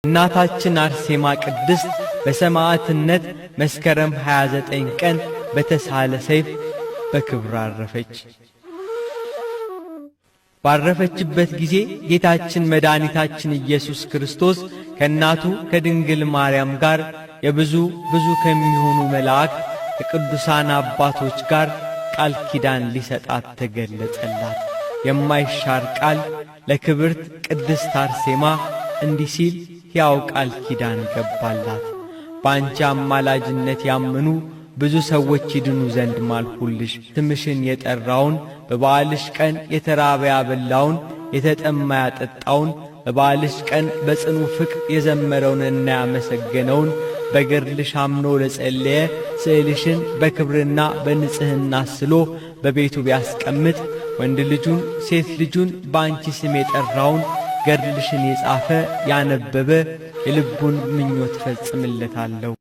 እናታችን አርሴማ ቅድስት በሰማዕትነት መስከረም 29 ቀን በተሳለ ሰይፍ በክብር አረፈች። ባረፈችበት ጊዜ ጌታችን መድኃኒታችን ኢየሱስ ክርስቶስ ከእናቱ ከድንግል ማርያም ጋር የብዙ ብዙ ከሚሆኑ መላእክት ከቅዱሳን አባቶች ጋር ቃል ኪዳን ሊሰጣት ተገለጸላት። የማይሻር ቃል ለክብርት ቅድስት አርሴማ እንዲህ ሲል ሕያው ቃል ኪዳን ገባላት። በአንቺ አማላጅነት ያመኑ ብዙ ሰዎች ይድኑ ዘንድ ማልሁልሽ። ስምሽን የጠራውን፣ በበዓልሽ ቀን የተራበ ያበላውን፣ የተጠማ ያጠጣውን፣ በበዓልሽ ቀን በጽኑ ፍቅር የዘመረውንና ያመሰገነውን፣ በገድልሽ አምኖ ለጸለየ፣ ስዕልሽን በክብርና በንጽሕና ስሎ በቤቱ ቢያስቀምጥ፣ ወንድ ልጁን ሴት ልጁን በአንቺ ስም የጠራውን፣ ገድልሽን የጻፈ ያነበበ የልቡን ምኞት እፈጽምለታለሁ።